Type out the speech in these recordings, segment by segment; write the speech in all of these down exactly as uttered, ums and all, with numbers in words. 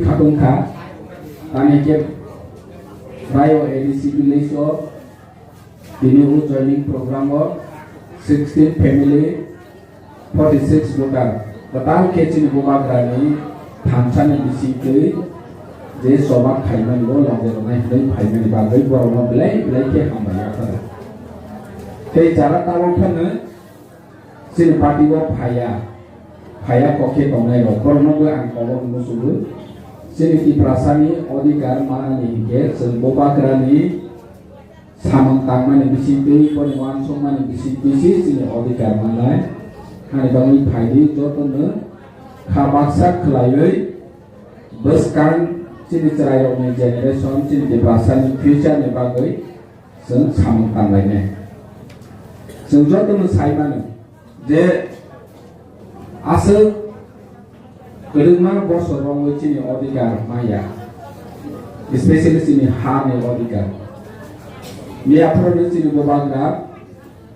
Khatungkha, tani khe Rayo A D C village o tini o joining program o sixteen family, forty six voter, kwtal khe chini Bubagrani thansani bisingtwi je choba khaimani o loge rwnai hwnwi phaimani bagwi borokno belai belai khe hambai yapharo. Tei jara tabok phano chini party o phaiya, phaiya kok khe tongnai rok, borokno bo ang kobo muchungo. Chini Tiprasani odhikar manani hinkhe chwng Bubagrani samung tangmani bisingtwi, boni uansukmani bisingtwi se chini odhikar mannai. Hani bagwi phaidi jotono kha baksa khwlaiwi bwskang chini chwrairokni generation, chini Tiprasani future ni bagwi chwng samung tanglainai. Chwng jotono sai mano je aswk kwrwngma bosor romwi chini odhikar maya, especially chini ha ni odhikar. Miyaphoro chini Bubagra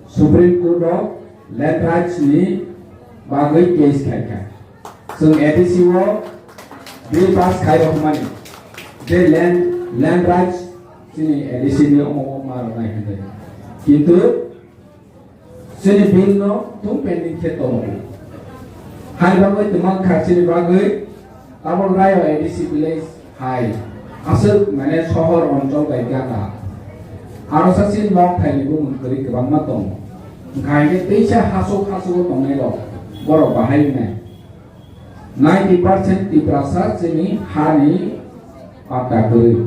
Supreme Court o land rights ni bagwi case khaikha. Chwng A D C o bill pass khai rwmani je land, land rights chini A D C ni omo ma rwnai hwnwi. Kintu chini bill no tung pending khe tongo. Hai bagwi twmang kha chini bagwi tabok Rayo A D C village hai aswk mane sohor onchol bai gata. Aro sa chini nok thai ni bumung kwrwi kwbangma tongo. Hwnkha hwnkhe teisa hasuk hasuk o tongnai rok borok bahai wngnai. Ninety percent Tiprasa chini hani patta kwrwi,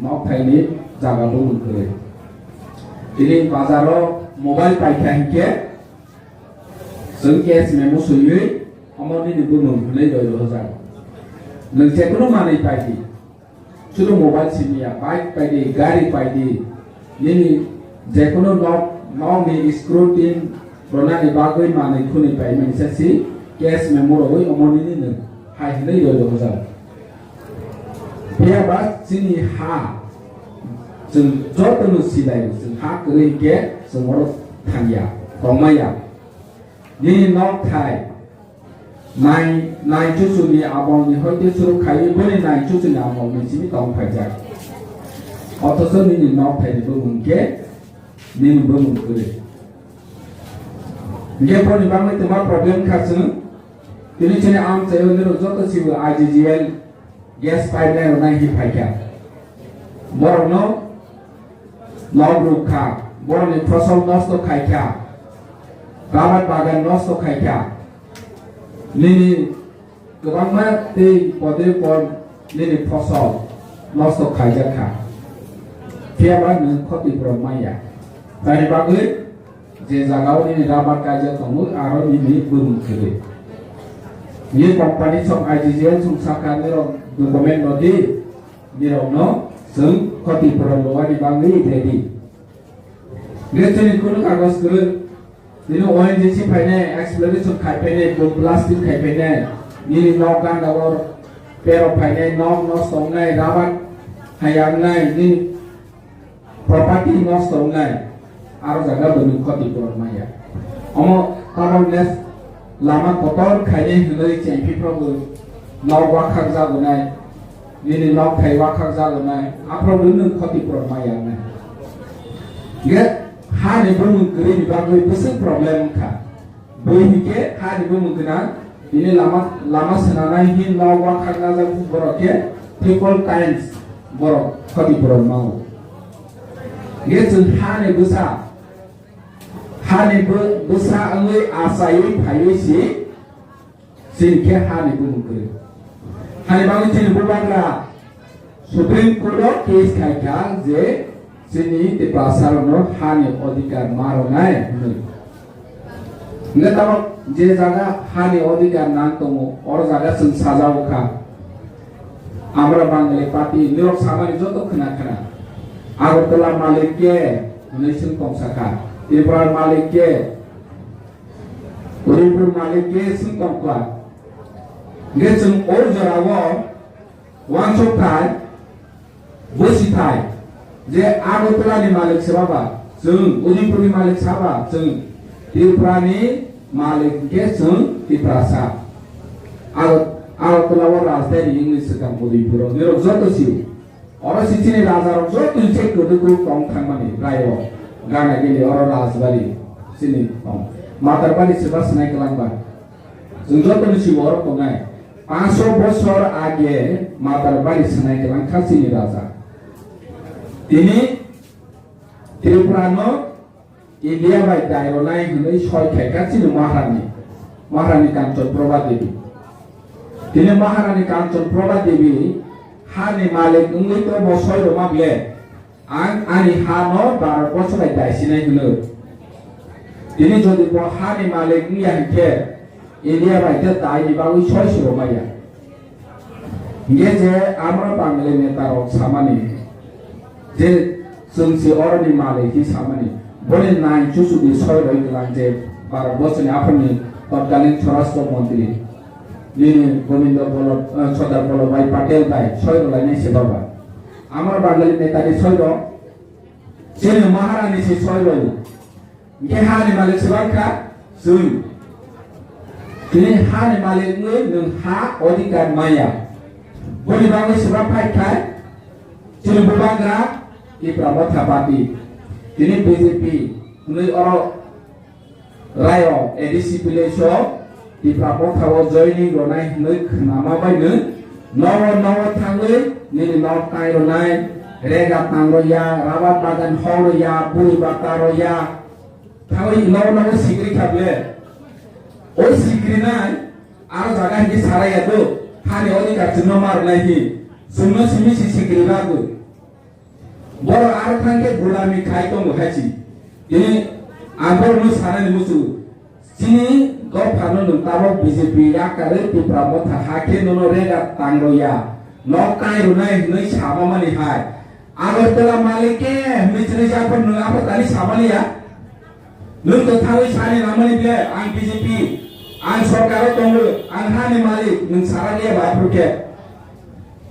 nokthaini jaga bumung kwrwi. Tini bazaro mobile paikha hinkhe chwng case memo swiwi omo nini bumung hwnwi roi rohorjak. Nwng jekono manwi paidi. Chwlo mobile simi ya, bike paidi, gari paidi, nini jekono nok, nokni screw tin rwnani bagwi manwi khwnwi paimani sa si, case memo rwwi omo nini nwng hai hwnwi roi rohorjak. Phiya ba chini ha, chwng jotono silai, chwng ha kwrwi khe chwng oro thangya, tongmaya. Nini nok thai, Nai, nai chuchuni abolni hoite churuk khaiwi boni nai chuchuni abolni simi tong phaijak. Othocho nini nok thaini bumung khe nini bumung kwrwi. Hinkhe boni bagwi twma problem kha chwng. Tini chini amchaio nirok joto sibo I G G L gas pipeline rwnai hi phaikha. Borokno nok rwkha, borokni phosol nosto khaikha, rabar bagan nosto khaikha, nini kwbangma tei podre pod nini phosol nosto khaijakha. Phiyaba nwng khoti phuron manya. Tani bagwi je jagao nini rabar kaijak tongo, aro nini bumung kwrwi. Ye company song I G G L song sakha nirok document no di, nirokno chwng khoti phuron lowani bagwi ready. Hwnkhe chini kunu kagoj kwrwi, nini O N G C phainai, exploration khai phainai, bomb blasting khai phainai, nini nok ganda o perok phainai, nok nosto wngnai, rabar hai yangnai, nini property nosto wngnai, aro jaga bo nwng khoti phuron manya. Omo tabok nes lama kotor khainai hwnwi chengphi phrogo nok wakhak jagonai, nini nok thai wakhak jagonai, aphrogo nwng khoti phuron manya wngnai. Ge hani bumung kwrwini bagwi bwswk problem wngkha. Bui hinkhe ha ni bumung gwnang, tini lama, lama swnamnai hin nok wakhak najak borok khe triple times borok khoti phuron mao. Ge chwng ha ni bwsa, ha ni bw-, bwsa wngwi achaiwi phaiwi si, chini khe ha ni bumung kwrwi. Hani bagwi chini bubagra Supreme Court o case khaikha je chini Tiprasa rokno hani odhikar ma rwnai hwnwi. Hwnkhe tabok je jaga hani odhikar nang tongo, oro jaga chwng sajao kha. Amra Bangali party nirok samani joto khna khna. Agartala malik ke hwnwi chwng tong sakha. Tripura malik ke, Udaypur malik ke chwng tong kha. Hwnkhe chwng o jorao Uansuk thai, busi thai, je Agartala ni malik seba ba chwng, Udaipur ni malik saba chwng, Tripura ni malik hwnkhe chwng Tiprasa. Aro Agartala o rajdhani wngwi swkang Udaipur o. Nirok joto si. Oro si chini raja rok joto se kwdwkuk tong thangmani rai o. Gana gili oro rajbari chini tong. Matarbari se ba swnai kwlangba. Chwng joto ni si oro tongnai. Panchsho bosor age Matarbari swnai kwlang kha chini raja. Tini Tripura no India bai daironai hwnwi soi khaikha chini Maharani, Maharani Kanchan Prabha Devi. Tini Maharani Kanchan Prabha Devi hani malik wngwi tongbo soi rwma ble, ang ani ha no Bharat borso bai daisinai hwno. Tini jodi bo hani malik wngya hinkhe India bai khe daini bagwi soi se rwmaya. Hinkhe je amra Bangali neta rok samani je chwng si oroni malik hi samani, boni nai chusudi soi roi kwlang je Bharat borso ni aphani totkalin Swarashtra Montri nini Govinda Vallabh, eh, Sardar Vallabhbhai Patel bai soi rwlainai se baba. Amra Bangali neta ni soi rok chini Maharani se soi roi. Hinkhe hani malik swbak kha chwng. Tini hani malik wngwi nwng ha odhikar maya. Boni bagwi swbak phai khai chini bubagra Tipra Motha Party. Tini B J P hwnwi oro rayo A D C village o Tipra Motha o joining rwnai hwnwi khnama bai nwng nogo nogo thangwi nini nok tai rwnai, rega tang rwya, rabar bagan hok rwya, buri bata rwya, thangwi nogo nogo sikri kha ble. O sikrinai aro jaga hinkhe saraya do, hani odhikar chwngno ma rwnai hi, chwngno simi si sikri bagwi. Borok aro thangkhe gulami khai tongo hai si. Tini ang borokno sanani muchungo. Chini dophano nwng tabok B J P yakarwi Tipra Motha hakhe nono rega tang rwya, nok tai rwnai hwnwi samamani hai. Agartala malik khe hwnwi chini japhar nwng aphar tani samaliya. Nwng to thangwi sani nangmani ble, ang B J P, ang sorkaro tongo, ang hani malik, nwng saraliya ba aphuru khe.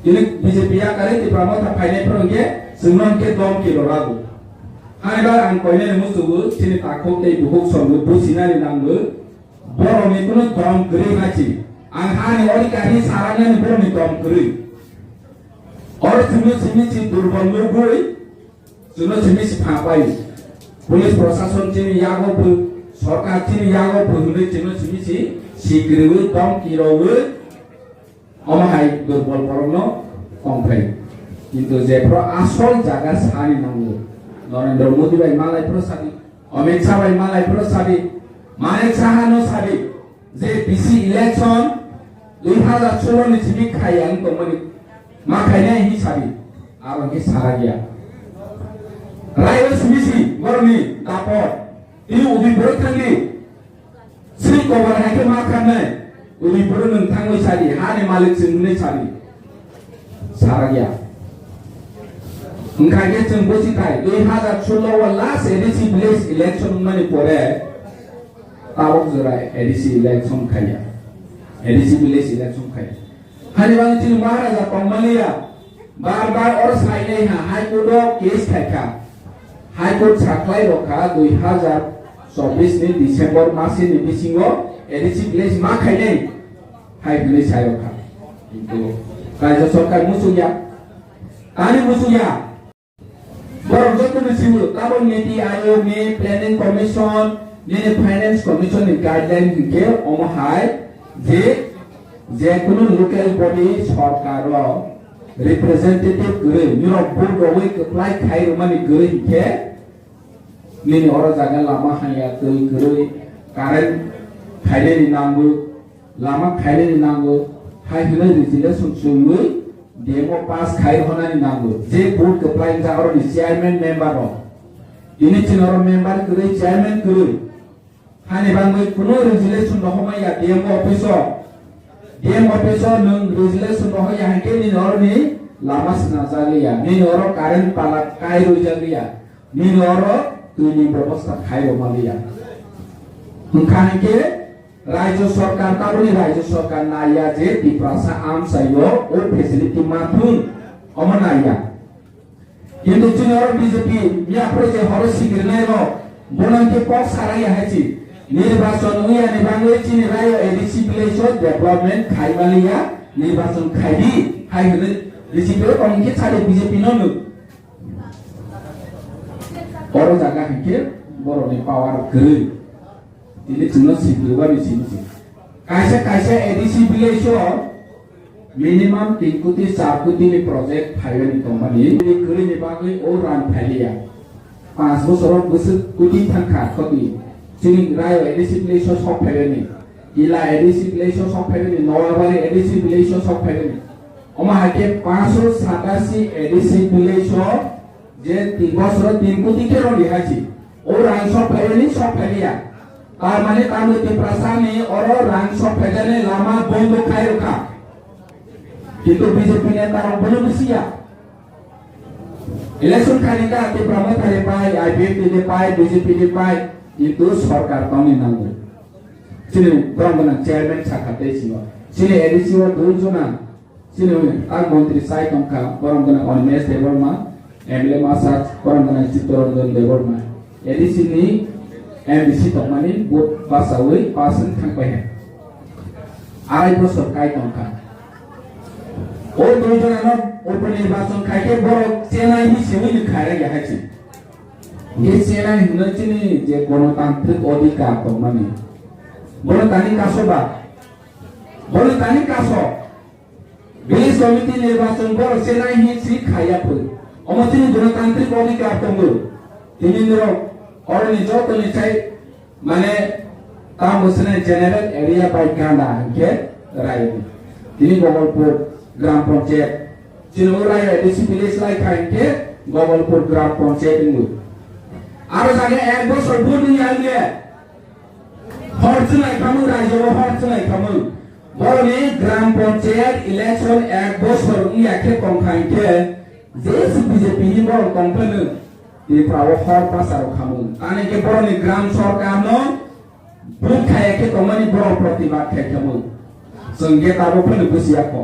Tini B J P yakarwi Tipra Motha phainai phuru hwnkhe chwngno hwnkhe domki rwlago. Hani bai ang koinani muchungo, chini takhuk tei bukhuk songwi businani nango, borokni kunu dom kwrwi hai si. Ang hani odhikar hi saranani borokni dom kwrwi. Oro chwngno simi si durbol nugwi, chwngno simi si pha pai. Police prosason chini yago bo, sorkar chini yago bo hwnwi chwngno simi si sikriwi domki rogwi omo hai durbol borokno tongphai. Kintu jephru asol jaga sani nango. Narendra Modi bai malai phuru sadi, Amit Shah bai malai phuru sadi, Manik Saha no sadi. Je B C election dui hazar solo ni simi khai ang tongmani ma khainai hi sabi, aro hwnkhe sara gya. Rayo simi si borokni dapor, tini Udaipur thangdi, sri kobar hai khe ma kharnai, Udaipur nwng thangwi sadi, hani malik chwng hwnwi sadi. Sara gya. Wngkha khe chwng busi thai, dui hazar solo o last A D C village election wngmani pore, tabok jora A D C election khaiya. A D C village election khaiya. Hani bagwi chini Maharaja tongmaliya. Bar bar oro sainai ha, High Court o case khaikha. High Court sakhlai rokha dui hazar chobbish ni December mas ni bisingo A D C village ma khainai hai hwnwi sai rokha. Kintu Rajya Sarkar muchungya. Tani muchungya. Borok joto ni simi tabok Niti Aayog ni, Planning Commission, nini Finance Commission ni guideline hinkhe omo hai je, je kunu local body sorkar o representative kwrwi, nirok vote rogwi kwplai khai rwmani kwrwi hinkhe nini oro jaga lama hanya twi kwrwi, current khainani nango, lama khainani nango, hai hwnwi resolution swiwi D M o pass khai rwnani nango. Je vote kwplai wngkha oroni chairman member rok. Tini chini oro member kwrwi, chairman kwrwi. Hani bagwi kuno resolution rohormaya D M office o. D M office o nwng resolution rohorya hinkhe nini oroni lama swnajak liya, nini oro current pala kai rwjak liya, nini oro twini bebosta khai rwma liya. Hwnkha hinkhe Rajya Sarkar, taboni Rajya Sarkar naiya je Tiprasa amchaio o facility ma thung, omo naiya. Kintu chini oro B J P miyaphuru je horo sikirnai rok, bono hwnkhe kok saraiya hai si. Nirbachon wngya ni bagwi chini rayo A D C village o development khai maliya, Nirbachon khaidi, hai hwnwi, B J P o tongkhe sadi B J P no nuk. Oro jaga hinkhe borokni power kwrwi. Tini chwngno sipri wani sini si. Kaisa kaisa A D C village o minimum tin koti char koti ni project phaiyani tongmani. Tini kwrwini bagwi o rang phailiya. Panch bosoro bwswk koti thangkha khoti. Chini Rayo A D C village o sok phaiyani. Ila A D C village o sok phaibani, Noyabari A D C village o sok phaibani. Omo hai khe panchsho satasi A D C village o je tin bosoro tin koti khe roni hai si. O rang sok phaibani, sok phaiya. Tar mane tamo Tiprasa ni oro rang sok phaibani lama bondo khai rokha. Kintu B J P neta rok bono bisiya. Election khaina Tipra Motha ni pai, I P F T ni pai, B J P ni pai, kintu sorkar tongni nango. Chini borok gwnang chairman sakha tei singo. Chini A D C o dui jona, chini tak montri sai tongkha, borok gwnang Animesh Debbarma, M L A masa, borok gwnang Chittaranjan Debbarma. A D C ni M D C tongmani vote basawi pass wng thang pai hai. Arai bosor kai tongkha. O dui jona no uponirbachon khai khe borok chenai hi siwi ni khairang ya hai se. Ye chenai hwnwi chini je gonotantrik odhikar tongmani. Bono tani kaso ba? Bono tani kaso? Village committee nirbachon borok chenai hi si khaiya phwi. Omo chini gonotantrik odhikar tongo. Tini norok oroni jotoni sai mane tamo sene general area by ganda hinkhe Rayo. Tini Gopalpur Gram Panchayat. Chini o Rayo A D C village lai kha hinkhe Gopalpur Gram Panchayat wngwi. Aro jaga ek bosor vote wngya hinkhe hor chwnai khamung, raijao hor chwnai khamung. Boroni Gram Panchayat election ek bosor wngya khe tongkha hinkhe, jesi B J P ni borok tongphano Tripura o hor basa rok khamung. Tani khe boroni Gram Sorkar no buk khaya khe tongmani borok protibad khai khamung. Chwng khe tabuk phano busiya kho.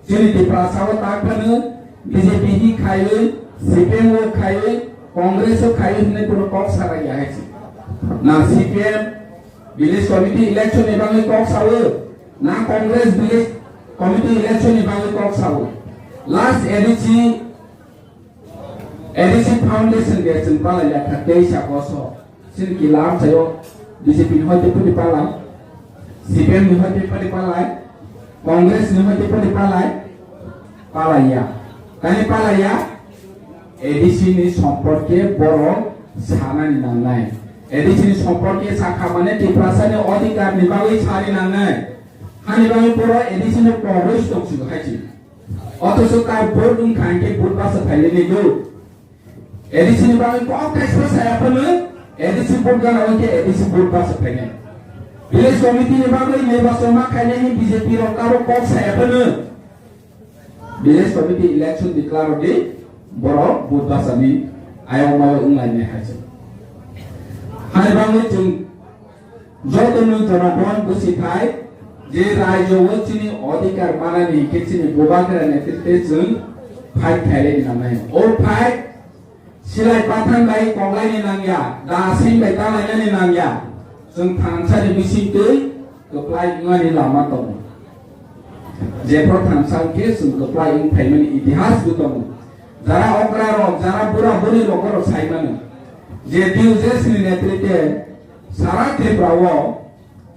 Chini Tiprasa o tak phano B J P hi khaiwi, C P M o khaiwi, Congress o khaiwi hwnwi bono kok sarai ya hai se. Na C P M village committee election ni bagwi kok sawo, na Congress village committee election ni bagwi kok sawo. Last A D C, A D C foundation day chwng palai ya kha teisa boso. Chini kila amchaio B J P ni hoi tei pudi palai, C P M ni hoi tei pudi palai, Congress ni hoi tei pudi palai, palai ya. Tani palai ya, A D C ni somporke borok sanani nangnai. A D C ni somporke sakha mane Tiprasa ni odhikar ni bagwi sani nangnai. Hani bagwi borok A D C no pogwi tongsigo hai si. Othocho ta vote wngkha hinkhe vote basa phailini do. A D C ni bagwi kok kaisa saya phano A D C vote gana hinkhe A D C vote basa phainai. Village committee ni bagwi nirbachon ma khainai hin B J P rok tabuk kok saya phano. Village committee election declare rwdi, borok vote bachani ayang mayo wnglainai hai se. Hai bangwi chwng jotono jonagon bwswi phai je raijo o chini odhikar manani hinkhe chini Bubagra netritwe chwng fight khailai nangnai. O fight Silai pathang bai konglaini nangya, da seng bai talainani nangya. Chwng thansani bisingtwi kwplai wngmani lama tongo. Jephru thansa wngkhe chwng kwplai wng phaimani itihas bo tongo. Jara okra rok, jara bura buri rok borok sai mano. Je D U J S ni netritwe sara Tripura o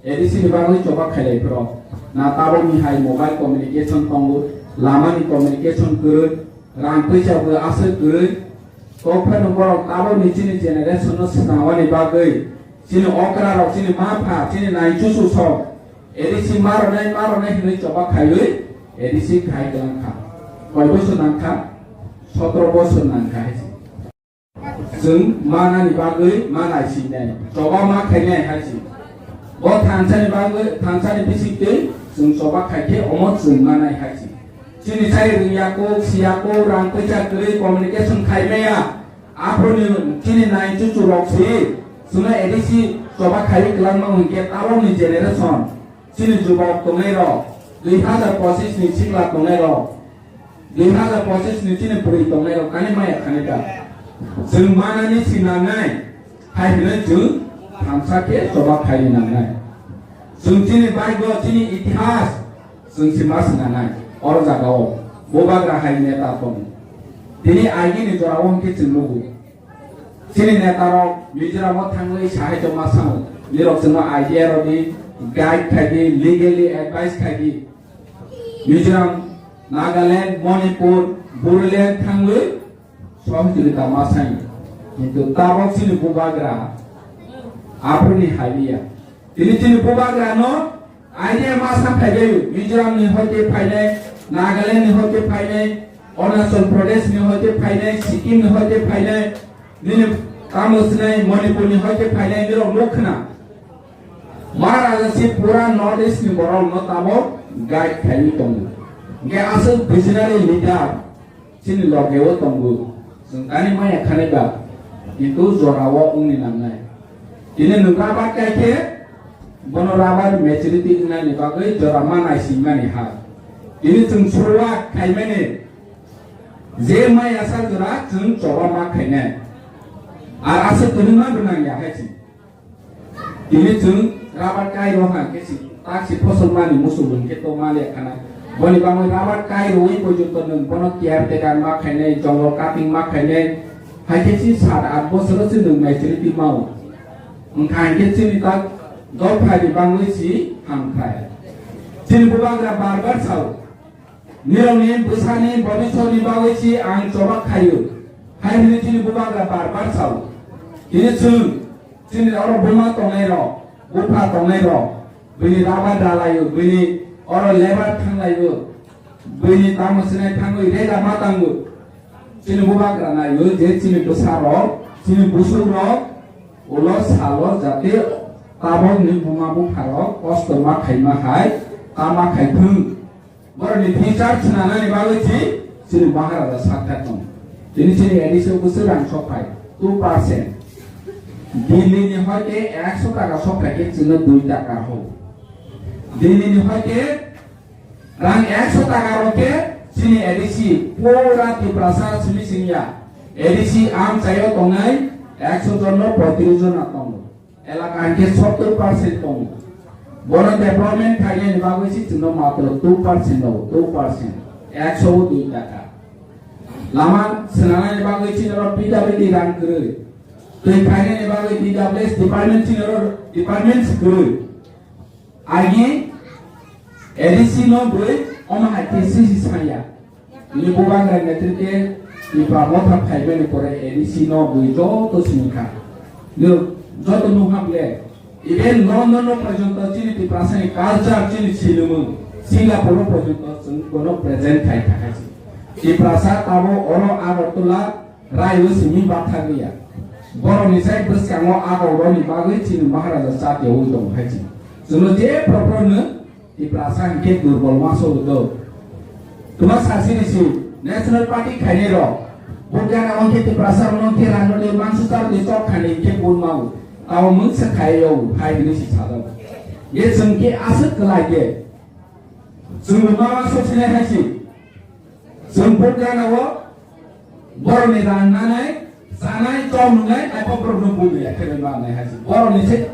A D C ni bagwi choba khailai phro. Na tabukni hai mobile communication tongo, lamani communication kwrwi, rang puisa bo aswk kwrwi. Kok phano borok tabukni chini generation no swnamani bagwi, chini okra rok, chini ma pha, chini nai chuchu sok A D C ma rwnai, ma rwnai hwnwi choba khaiwi A D C khai kwlang kha. Koi bosor nang kha? Sotro bosor nang kha hai se. Chwng manani bagwi ma naisinai, choba ma khainai hai se. Bo thansani bagwi, thansani bisingtwi chwng choba khaikhe omo chwng manai hai se. Chini sai rwngya kok, siya kok, rang puisa kwrwi communication khai maya. Aphuruni chini nai chuchu rok se chwngno A D C choba khaiwi kwlangma hwnkhe tabukni generation. Chini jubok tongnai rok, dui hazar pochis ni sikla tongnai rok, dui hazar pochis ni chini bwrwi tongnai rok, kani maya khani ta. Chwng manani si nangnai, hai hwnwi chwng thansa khe choba khaini nangnai. Chwng chini baigo, chini itihas, Chwng se ma swnamnai, oro jagao bubagra hai neta tongo. Tini agini jorao hwnkhe chwng nugo. Chini netarok Mizoram o thangwi sahai tongma sao, nirok chwngno idea rwdi, guide khaidi, legally advice khaidi. Mizoram, Nagaland, Manipur, Bodoland thangwi sohojogita ma sango. Kintu tabok chini bubagra aphuruni haliya. Tini chini bubagrano idea ma sa phaibaio, Mizoram ni hoite phainai, Nagaland ni hoite phainai, Arunachal Pradesh ni hoite phainai, Sikkim ni hoite phainai, nini tamo sinai Manipur ni hoite phainai, nirok nuk khna. Maharaja si pura North East ni borok no tabok guide khaiwi tongo. Hingke aswk visionary leader chini loge o tongo. Chwng tani maya khanai ba, kintu jora o wngni nangnai. Tini nwng rubber kai khe, bono rubber maturity wngnani bagwi jora ma naisingmani ha. Tini chwng suruwat khaimani, je maya sa jora chwng choba ma khainai. Ar aswk kwrwngma bo nangya hai se. Tini chwng rubber kai rw hang khe si, tak si phosol mani muchung hwn khe to ma le khana. Boni bagwi rubber kai rwui porjonto nwng bono caretaker ma khainai, jongle cutting ma khainai, hai khe si sat at bosoro se nwng maturity mao. Wngkha hwn khe chini tak dopha ni bagwi si hamkrai. Chini bubagra bar bar sao. Nirokni bwsani bobiswrni bagwi si ang choba khaio, hai hwnwi chini bubagra bar bar sao. Tini chwng, chini oro buma tongnairok, bupha tongnairok, bini rubber dalaio, bini oro labour thanglaio, bini tamo sinai thangwi rega ma tango. Chini bubagra naio je chini bwsarok, chini busukrok ulo salo jate tabokni buma bupharok kosto ma khaima hai, tama khai thung. Borokni future swnamnani bagwi si chini Maharaja sakha tong. Tini chini A D C o bwswk rang sok phai, two percent. Delhi ni hoite ekso taka sok phai khe chwngno dui taka ho. Delhi ni hoite rang ekso taka rok khe chini A D C pura Tiprasa simi singya. A D C amchaio tongnai ekso jon no poitrish jon na tongo. Elaka hwnkhe sottor percent tongo. Bono development khainani bagwi se chwngno matro two percent rw, two percent, ekso o dui taka. Lama swnamnani bagwi chini oro P W D rang kwrwi. Twi khainani bagwi D W S department chini oro departments kwrwi. Agi A D C no bwi omo hai khe sisi saya. Nini bubagra netrite Tipra Motha phaimani pore A D C no bwi joto sini kha. Nini joto nukha ble. Even London no porjonto chini Tiprasani culture, chini sinimung, Singapore no porjonto chwng bono present khai thangkha si. Tiprasa tabo oro Agartala Raio simi bathagwiya. Borokni sai bwskango agokrokni bagwi chini Maharaja chatiyaui tongo hai chini. Chwngno je proprno Tiprasa hinkhe durbol wansok rwdo. Twma sasini si National Party khainai rok. Bukjana wngkhe Tiprasa rokno khe rangno de mangsutar de chok khainai hinkhe bun mau. Tamo mungsa khaiyo hai hwnwi si sajak. Ye chwng khe aswk kwlai khe. Chwng ma wansok sinai hai si. Chwng bukjana o Borokni rang nanai, chanai, chok nungnai, taibo borokno bui ya khe bai mangnai hai se. Borokni se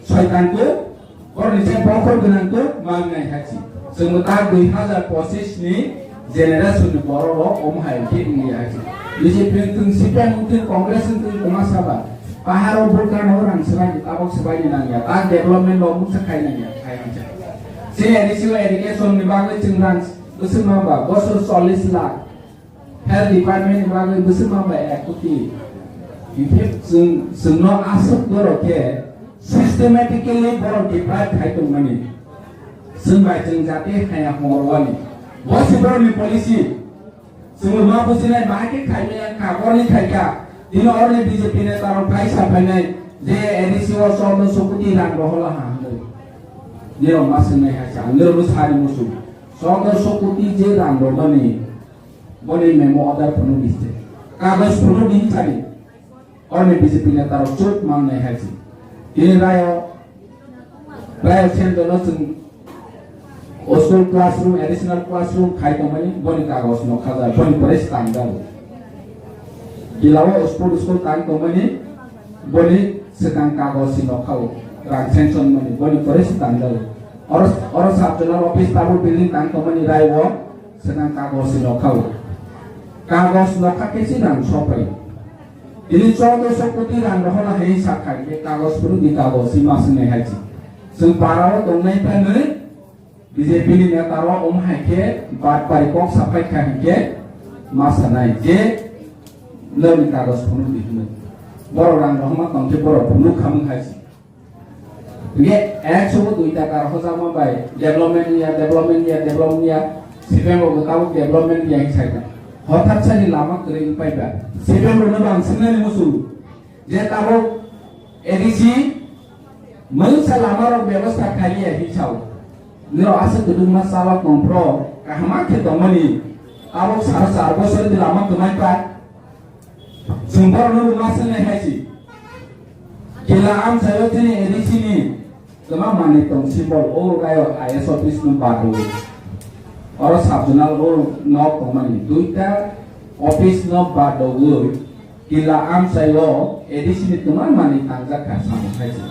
soitan kuk, borokni se bokhor gwnang kuk mangnai hai se. Chwngno ta dui hazar pochis ni generation ni borok rok omo hai khe wngya hai se. B J P wngthung, C P M wngthung, Congress wngthung, kwma saba. Paharo bukano rang swbai ni tabok swbai ni nangya. Ta development rok mungsa khai nangya, khai nangya. Chini A D C o education ni bagwi chwng rang bwswk mamba, bosor chollish lakh. Health department ni bagwi bwswk mamba ek koti. Hinkhe chwng, chwngno aswk borok khe systematically borok deprive khai tongmani. Chwng bai chwng jati haya hongorwani. Bo se borokni policy. Chwng ma businai bahai khe khaimaya kha, borni khaikha. Dino orni B J P neta rok phai sa phainai je A D C o chordo sokoti rang rohola ha hwnwi. Nirok ma swngnai hai sa, nirok no sari muchung. Chordo sokoti je rang rohmani. Boni memo order phunukdi se. Kagoj phunukdi hinchani. Orni B J P neta rok chuk mangnai hai se. Tini rayo, rayo center no chwng school classroom, additional classroom khai tongmani, boni kagoj no khajak, boni pore se tangjago. Gilao sport school tang tongmani, boni swkang kagoj se nokhao, rang sanction mani, boni pore se tangjago. Oro, oro sub zonal office tabuk building tang tongmani rai o swnang kagos nokha o. Kagos nokha khe si rang sokpai. Tini choudoso koti rang rohorna hai sakha khe kagos phuru di kagos si ma swngnai hai si. Chwng para o tongnai phai nwi B J P ni neta rok omo hai khe bad bari kok sapai kha hinkhe ma sanai je nokni kagos phunuk di hwnwi. Borok rang rohorma tong khe borok phunuk khamung hai si. Hinkhe ekso bo dui taka rohorjakma bai development ya, development ya, development ya, C P M rok bo tabuk development ya hinwi sai kha. Hothat sani lama kwrwi wngpai ba. C P M rokno bo ang swngnani muchungo je tabuk A D C mungsa lama rok bebostha khailiya hinwi sao. Nirok aswk kwdwkma chalok tongphro kaham khe tongmani tabuk sal char bosor di lama kwmai pai. Chwng borokno bo ma swngnai hai si. Kila amchaio chini A D C ni kwma manwi tong symbol o rayo I S office no bago. Oro sub zonal o nok tongmani duita office no bago. Kila amchaio A D C ni kwma manwi tangjak kha samung hai si.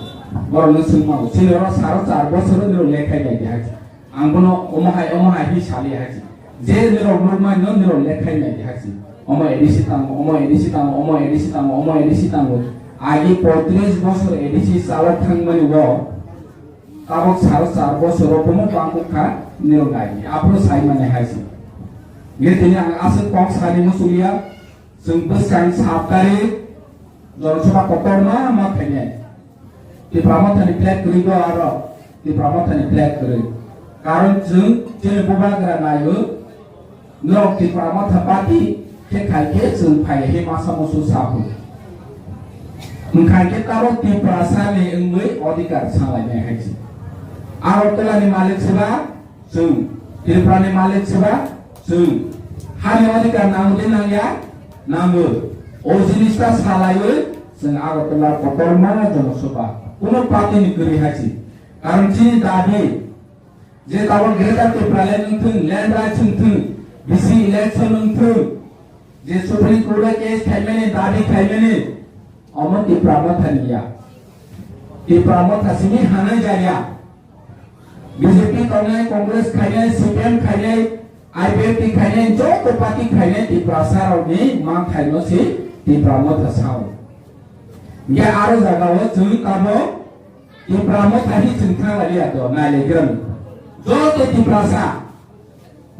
Borokno swngmao chini oro sal char bosor nirok lekhai bai di hai si. Ang bono omo hai, omo hai hi sali hai si. Je nirok nukmai no nirok lekhai nai di hai si. Omo A D C tango, omo A D C tango, omo A D C tango, omo A D C tango. Agi poitris bosor A D C chalok thangmani bo tabok sal char bosor o bomo bangkuk kha nirok nai di. Aphuru sai mani hai si. Nge tini ang aswk kok sani musulia. Chwng bwskang sat tarik Jonosabha kotorma ma khainai. Tipra Mothani flag kwrwi bo aro Tipra Mothani flag kwrwi. Karon chwng chini bubagra naio, norok Tipra Motha party khe khai khe chwng phai he masa musu sabu. Wngkha khe tabok Tiprasani wngwi odhikar salainai hai se. Agartala ni malik seba, chwng Tripura ni malik seba, chwng hani odhikar nango de nangya, nango. O jinis ta salaiwi chwng Agartala kotorma Jonosabha kuno party ni kwrwi hai se. Karon chini dabi je tabok Greater Tipraland wngthwng, land rights wngthwng, B C election wngthwng, je Supreme Court o case khaimani, dabi khaimani, omo Tipra Motha ni ya. Tipra Motha simi hanai jaya. B J P tongnai, Congress khainai, C P M khainai, I P F T khainai, joto party khainai Tiprasa rokni manthaino se Tipra Motha sao. Hinkhe aro jagao chwng tamo Tipra Motha hi chwng thanglailiya to, nailaigrani. Joto Tiprasa,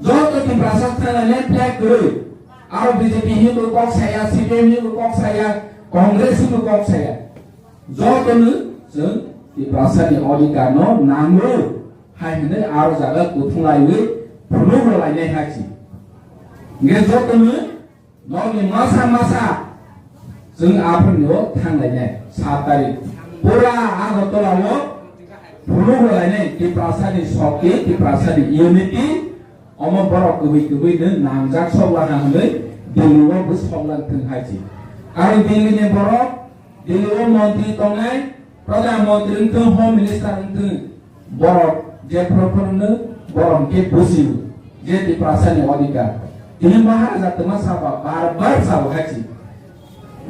joto Tiprasa thanglainai flag kwrwi. Aro B J P hinwi kok saya, C P M hinwi kok saya, Congress hinwi kok saya. Jotono chwng Tiprasani odhikarno nango hai hwnwi aro jaga kuthunglaiwi phunuk rwlainai hai se. Hinkhe jotono nokni masa masa chwng aphuruni o thanglainai sat tarik. Pura Agartala o phunuk rwlainai Tiprasani shokti, Tiprasani unity, Omo borok kwbwi kwbwi nwng nangjak sok laha hwnwi Delhi o bwsok lang thwng hai se. Aro Delhi ni borok, Delhi o montri tongnai, Pradhan Montri wngthwng, Home Minister wngthwng, borok jephru phru hwno borok hwnkhe bujigo je Tiprasa ni odhikar. Tini Maharaja twma saba bar bar sabo hai se.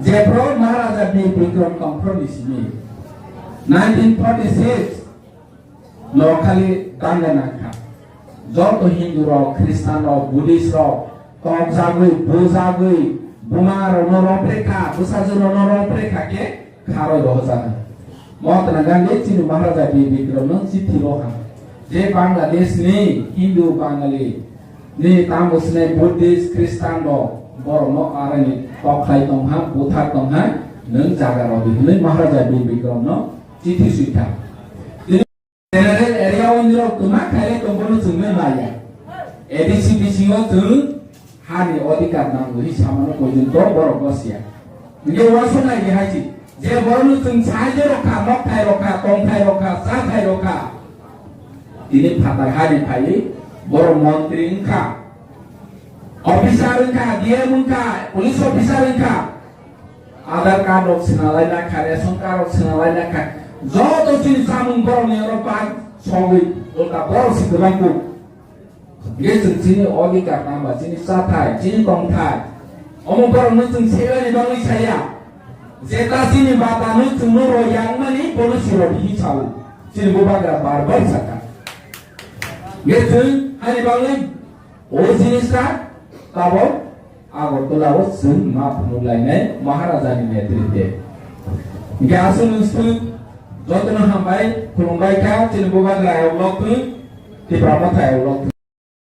Jephru Maharaja Bir Bikram tongphru ni simi nineteen forty six Nokhali danga nangkha. Joto Hindu rok, Christian rok, Buddhist rok, tokjagwi, bujagwi, buma rokno roprekha, bwsajwk rokno roprekha khe kharwi rohorjakha. Mahatma Gandhi chini Maharaja Bir Bikram no chithi roha. Je Bangladesh ni Hindu Bangali ni tamo swnai Buddhist, Christian rok borokno arani tokhlai tongha, buthar tongha, nwng jaga rodi hwnwi Maharaja Bir Bikram no chithi swikha. General area o nirok kwma khailai tongbono chwngno naiya. A D C bisingo chwng hani odhikar nango hi samano poijonto borok bosiya. Hinkhe uansuk nai di hai se, je borokno chwng sahaijyo rokha, nokthai rokha, tongthai rokha, chathai rokha. Tini phatar hani phaiwi borok montri wngkha, officer wngkha, D M wngkha, police officer wngkha. Aadhaar card rok swnalaina kha, ration card rok swnalaina kha. Joto chini chamung borokni oro bag sogwi ulta borok se kwbang kuk. Hwnkhe chwng chini odhikar nangba, chini chathai, chini tongthai. Omo borokno chwng sebani bagwi saya. Jeta chini bata no chwngno rw yang mani bono sirok hi sao. Chini bubagra bar bar sakha. Hingke chwng hani bagwi o jinista tabok Agartala o chwng ma phunuk lainai Maharaja ni netrite. Hingke aswk nwng swk jotono hambai khulumbai kha chini bubagra ayok lok thung, Tipra Motha ayok lok thung.